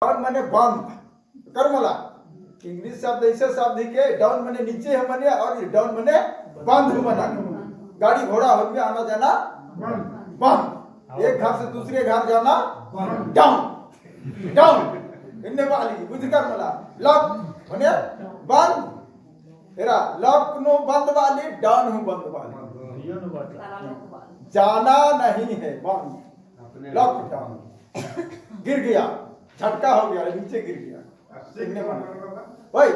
डाउन माने बंद कर मला इंग्लिश शब्द ऐसे शब्द है के डाउन माने नीचे है माने और डाउन माने बंद हो मना। गाड़ी घोड़ा हो में आना जाना बंद, एक घर से दूसरे घर जाना डाउन डाउन इन्ने वाली बुझ कर मला लॉक माने बंद, एरा लॉक नो बंद वाली, डाउन हूं बंद वाली, जाना नहीं है बंद, लॉकडाउन। गिर गया, झटका हो गया, नीचे गिर गया। इन्ने माना ओए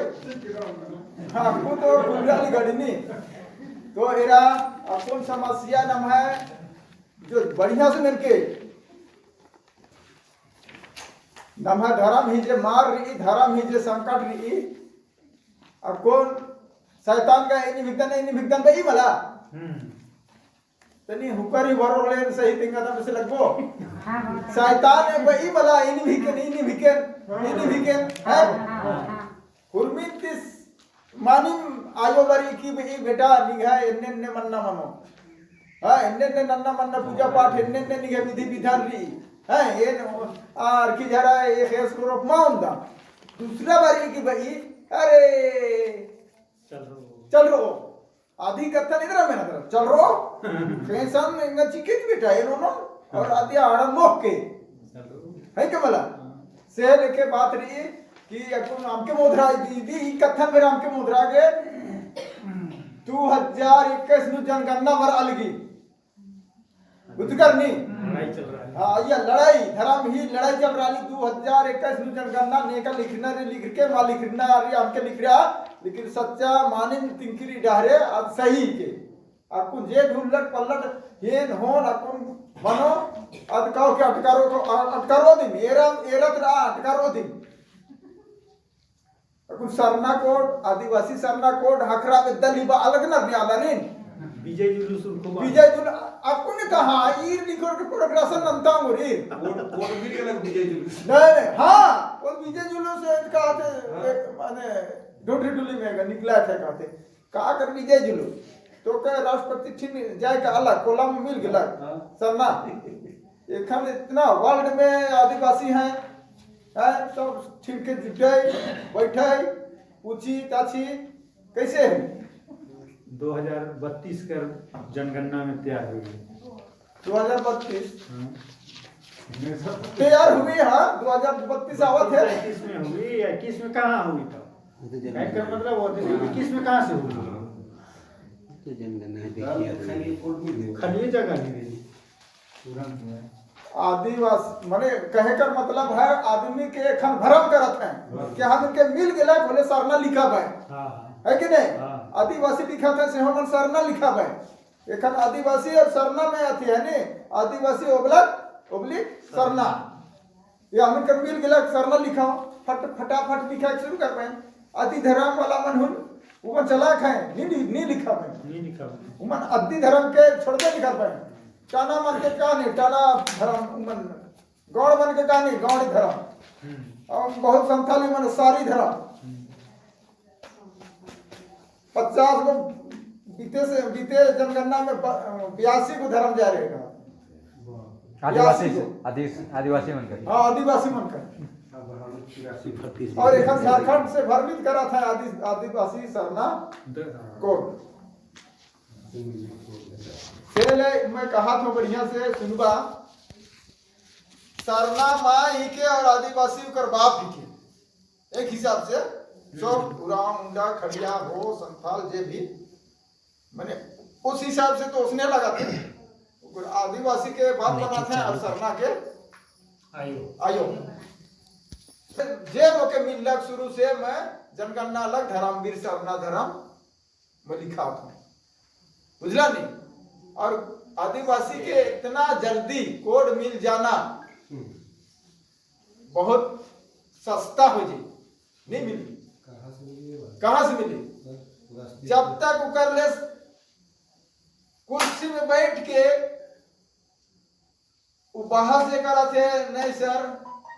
हाँ को तो गुजराती गाड़ी नहीं तो एरा कौन समस्या नाम है जो बढ़िया से मिलके नाम है धर्म ही जे मार रही, धर्म ही जे संकट रही। अब कौन शैतान का इनी विघ्न इनी विघ्न बई मला तनी हुकरी भरो सही तिंगा तम से लगबो शैतान है बई मला इनी विघ्न इनी विघ्न इनी विघ्न है हुरमिन तिस मानिम आयो बारी की बई बेटा निघा एन्ने एन्ने मन्ना मनो हाँ एन्ने एन्ने नन्ना मन्ना पूजा पाठ एन्ने एन्ने निघा विधि विधान री है ये are की जरा ये खेस करो माउंदा। दूसरा बारी की बई अरे चल रो आधी कत्था नहीं रहा मैंने चल रो फैशन इंगा चिकन बेटा ये नो और आधी आड़ा मोक के है क्या मला से लेके बात रही कि अकुन आमके मोधरा दीदी ई कत्था मेरा आमके मोधरा के 2021 नु जनगणना मर अलगी बुझकर नहीं लड़ाई चल रहा है। हाँ ये लड़ाई धर्म ही लड़ाई चल रहा है। 2021 नु जनगणना नेका लिखना रे लिख के मां लिखना अरे आमके लिख रहा लेकिन सच्चा मानिन तिंकरी डहरे आज सही के अकुन जे ढुल्लट पल्लट हेन होन अकुन बनो अद काओ के अटकारो को अटकारो दिन एरा एरा तरा अटकारो दिन अकुन सरना कोड आदिवासी सरना कोड हकरा में दलिबा अलग ना नियाला रिन विजय जुलूस उनको विजय जुलूस आपको ने कहा ईर लिखो के प्रोग्रेशन नंता मोरी कोड कोड भी अलग विजय जुलूस नहीं नहीं हाँ वो विजय जुलूस का आते माने ढूंढी ढूंढी में निकला था कहते का कर विजय जुलूस तो के राष्ट्रपति ठीक जाए का अलग कोला में मिल गया सरना एखन इतना वर्ल्ड में आदिवासी हैं हैं सब ठीक के जुटे बैठे पूछी ताछी कैसे है 2032 कर जनगणना में तैयार हुई। 2032 तैयार हुई। हाँ 2032 आवत है। 21 में हुई, 21 में कहाँ हुई था? का मतलब होते थे 21 में कहाँ से हुई? तो जनगणना देखिए खाली जगह नहीं रही। आदिवासी माने कहे कर मतलब है आदमी के एखन भरम करत हैं कि हम इनके मिल गेला बोले सरना लिखा है। है कि नहीं? आदिवासी लिखा था से हमन सरना लिखा है। एखन आदिवासी और सरना में आती है नहीं, आदिवासी ओबलक ओबलिक सरना ये हमन के मिल गेला सरना लिखा फट फटाफट लिखा शुरू कर पाए। आदि धर्म वाला मन हुन वो चलाक है नहीं नहीं लिखा पाए। नहीं लिखा पाए। उमन आदि धर्म के छोड़ दे लिखा पाए। टाना मन के का नहीं टाना धर्म उमन गौड़ मन के का नहीं गौड़ी धर्म और बहुत संथाली मन सारी धर्म 50 को बीते से बीते जनगणना में 82 को धर्म जा रहेगा। आदिवासी को। आदिवासी मन कर। हाँ आदिवासी मन कर। और एक झारखंड से भ्रमित करा था आदिवासी सरना कोड से ले मैं कहा था बढ़िया से सुनबा सरना माँ ही के और आदिवासी कर बाप ही के एक हिसाब से सब उरांव मुंडा खड़िया हो संथाल जे भी मैंने उस हिसाब से तो उसने लगाते हैं आदिवासी के बाप बनाते हैं और सरना के आयो आयो जे मोके मिलक शुरू से मैं जनगणना अलग धर्मवीर सरना धर्म मैं लिखा था बुझला नहीं। और आदिवासी के इतना जल्दी कोड मिल जाना बहुत सस्ता हो जी नहीं मिली। कहाँ से मिली? जब तक उकर ले कुर्सी में बैठ के वो बाहर से करा थे नहीं सर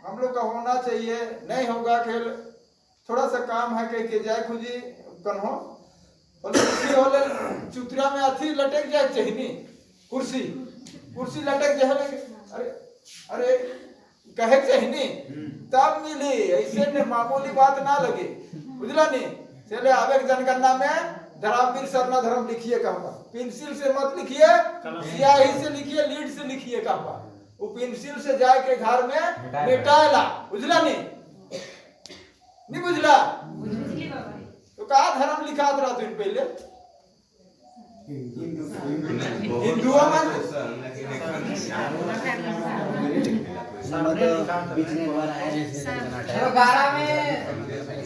हम लोग का होना चाहिए नहीं होगा खेल थोड़ा सा काम है कह के जाए खुजी कन्हो और कुर्सी होले चुतरा में अथी लटक जाए चाहिए नहीं कुर्सी कुर्सी लटक जाए अरे अरे कहे चाहिए नहीं तब मिली, ऐसे ने मामूली बात ना लगे, बुझला नहीं। चले आवे जनगणना में धर्मवीर सरना धर्म लिखिए कहवा, पेंसिल से मत लिखिए, स्याही से लिखिए, लीड से लिखिए कहवा। वो पेंसिल से जाए के घर में मिटाएला, बुझला नहीं? नहीं बुझला? तो कहा धर्म लिखा रहा तुम पहले? हिंदुओं मन बारह में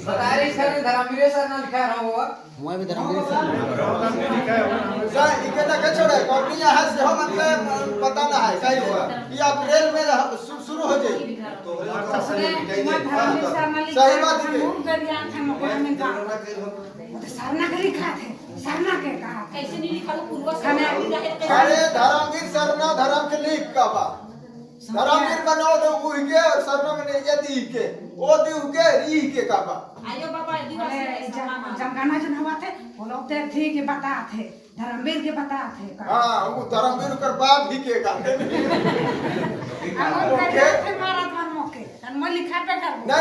बता रही सर धर्मवीर सर ना लिखा रहा हुआ मैं भी धर्मवीर सर सर इके ना के छोड़े कॉपी यहाँ से हम मतलब पता ना है सही हुआ ये अप्रैल में शुरू हो जाए। सही बात है। सरना के लिखा थे, सरना के कहा कैसे नहीं लिखा तो पूर्व अरे धर्मवीर सरना धर्म के लिख का बा, धर्मवीर बनाओ तो उह के और सरना में ये दी के ओ दी के री के का बा। आयो बाबा आदिवासी जनगणना जन हुआ थे वो लोग ते थी के बता थे, धर्मवीर के बता थे। हां वो धर्मवीर कर बाप ही के का नहीं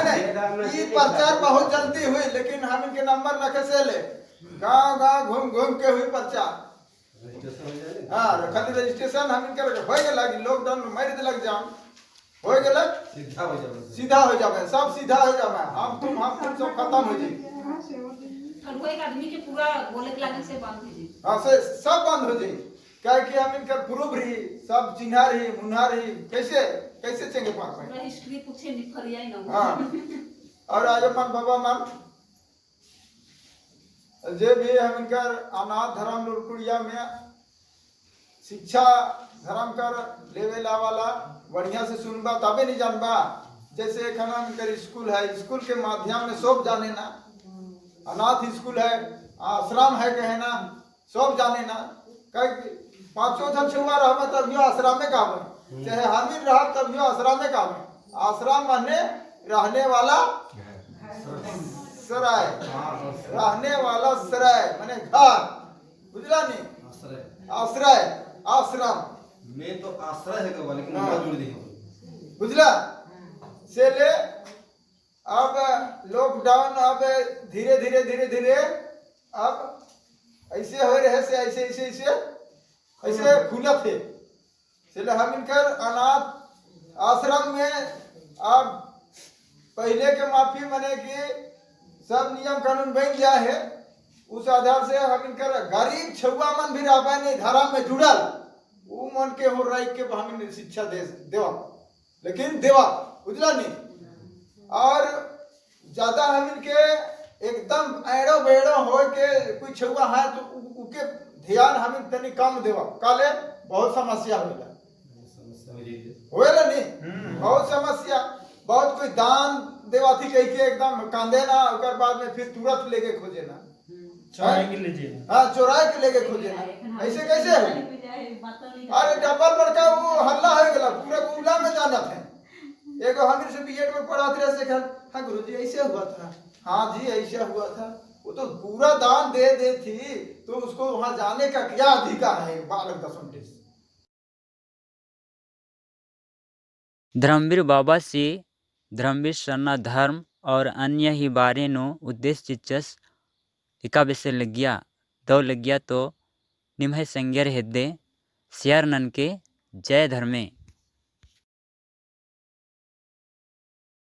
नहीं ये प्रचार बहुत जल्दी हुई, लेकिन हम इनके नंबर न से ले गांव गांव घूम घूम के हुई प्रचार। हाँ खाली रजिस्ट्रेशन हम इनके हो गया कि लॉकडाउन में मर लग जाऊं हो गया सीधा हो जावे, सीधा हो जावे, सब सीधा हो जावे, हम तुम सब खत्म हो जाए। एक आदमी के पूरा बोले के लागे से बंद हो जाए। हां से सब बंद हो जाए, क्या कि हम इनकर प्रूफ रही, सब चिन्हा रही, मुन्हा रही, कैसे कैसे चेंगे पास में हिस्ट्री पूछे निफरिया ना। हां और आज मन बाबा मन जे भी हम इनकर अनाथ धर्म लुड़कुड़िया में शिक्षा धर्म कर लेवे ला वाला बढ़िया से सुनबा तबे नहीं जानबा। जैसे खाना इनकर स्कूल है, स्कूल के माध्यम में सब जाने ना, अनाथ स्कूल है, आश्रम है कहना सब जाने ना, कह पांचों जन छुआ रहा तभी आश्रम में कावे, चाहे हामिल रहा तभी आश्रम में कावे। आश्रम माने रहने वाला सराय, रहने वाला सराय माने घर, बुझला नहीं? आश्रय आश्रम मैं तो आश्रय है कब, लेकिन मैं जुड़ दी बुझला। से ले अब लॉकडाउन अब धीरे धीरे धीरे धीरे अब ऐसे हो रहे से ऐसे ऐसे ऐसे ऐसे खुला थे। से हम इनकर अनाथ आश्रम में अब पहले के माफी मने कि सब नियम कानून बन गया है, उस आधार से हम इनकर गरीब छुआ मन भी रह नहीं धारा में जुड़ल वो मन के हो रही के हम शिक्षा दे देवा, लेकिन देवा बुझला नहीं। और ज्यादा हम इनके एकदम एड़ो बेड़ो हो के कोई छुआ है तो उके ध्यान हम तनी कम देवा, काले बहुत समस्या होला होएला नहीं, बहुत समस्या, बहुत कोई दान देवा थी कह के एकदम कांदे ना, ओकर बाद में फिर तुरंत लेके खोजे ना, चोराए के लीजिए। हाँ चोराए के लेके खोजे ना, ऐसे कैसे है? अरे डबल बड़का वो हल्ला हो गया, पूरा गुला में जाना थे। एगो हम से बीएड में पढ़ाते रहे से हाँ गुरुजी ऐसे हुआ था, हाँ जी ऐसे हुआ था, वो तो पूरा दान दे दे थी तो उसको वहां जाने का क्या अधिकार है बालक दसम। धर्मवीर बाबा से धर्मवीर सरना धर्म और अन्य ही बारे नो उद्देश्य चिचस इका बेसे लगिया दो लगिया तो निम्हे संज्ञर हेदे शेयर नन के जय धर्मे।